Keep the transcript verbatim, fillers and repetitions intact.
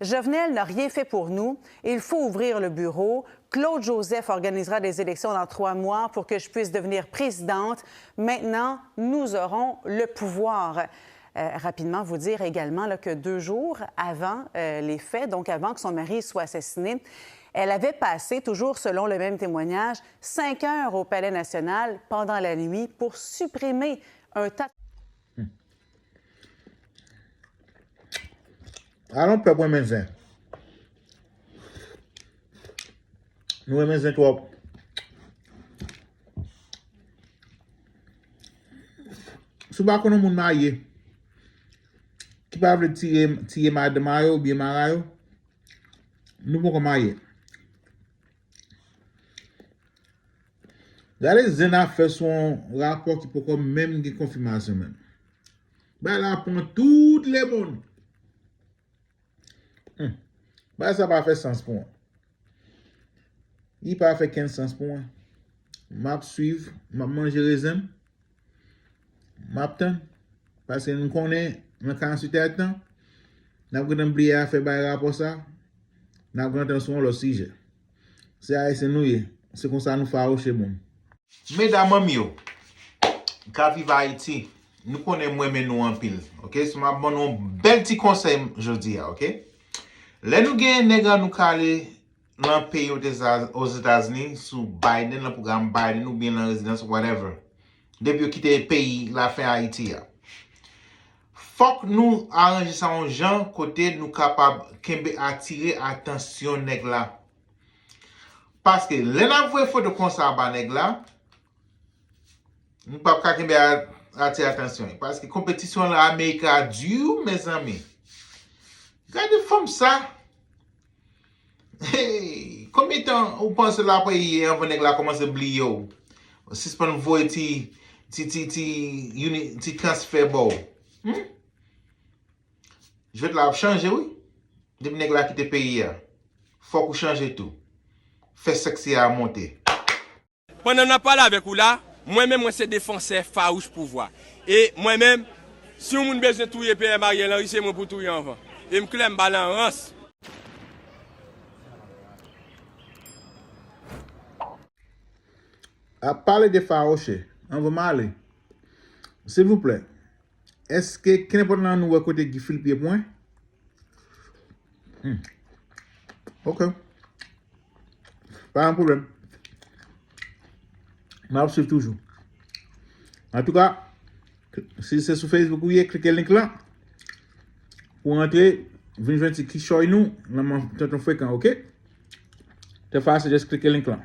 Jovenel n'a rien fait pour nous, il faut ouvrir le bureau. Claude Joseph organisera des élections dans trois mois pour que je puisse devenir présidente. Maintenant, nous aurons le pouvoir. Euh, rapidement, vous dire également là, que deux jours avant euh, les faits, donc avant que son mari soit assassiné, elle avait passé, toujours selon le même témoignage, cinq heures au Palais national pendant la nuit pour supprimer un tas Alon pèp renmen zen. Nou renmen zen twòp. Si w pa konn yon moun marye ki pa vle tiye tiye madanm a yo oubyen mari a yo, nou poko marye. Gade zen ap fè sou yon rapò ki poko menm gen konfimasyon menm. Bagay la pran tout lemonn. Hmm. Bagay sa pa fè sans pou mwen. Li pa fè kenn sans pou mwen. M ap swiv, m ap manje rezen m. M ap tann. Paske nou konnen, nan karantuit èdtan, n ap gentan bliye afè bay rapò sa, n ap gentan sou yon lòt sijè. Se Ayisyen nou ye. Se konsa nou fawouche moun. Medam an m yo, k ap viv Ayiti, nou konnen m renmen nou anpil, oke? So, m ap ban nou yon bèl ti konsèy jodi a, oke? Lè nou gen nèg an nou k ale nan peyi Ozetazini sou Biden, nan pwogram Biden oubyen nan rezidans, whatever. Depi yo kite peyi lafen Ayiti a. Fòk nou aranje sa yon jan kote nou kapab kenbe atire atansyon nèg la. Paske lè n ap voye foto konsa ba nèg la, nou p ap ka kenbe atire atansyon. Paske konpetisyon la Amerik la di, mezanmi. Gade fanm sa. Hey, konbyen tan ou panse l ap ye anvan nèg la kòmanse bliye w? Sispann voye ti ti ti ti ti transfè ba w. Hmm? Jwèt la ap chanje wi. Depi nèg la kite peyi a, fòk ou chanje tou. Fè sèks a monte. Pandan n ap pale avèk ou la, mwen menm mwen se defansè fawouch pouvwa. E mwen menm, si yon moun bezwen touye PM Ariel Henry, se mwen pou touye anvan. E m klè, m pa nan rans. Ap pale de fawouche, anvan m ale. Silvouplè, èske kenenpòt nan nou wè kote Guy Philippe ye pou mwen? Hmm. Ok. Pa gen pwoblèm. M ap swiv toujou. Antouka, si se sou Facebook ou ye, klike link lan pou w antre, vin jwenn ti kichòy nou nan men Tonton Frekan, oke? Trè fasil, just klike link lan.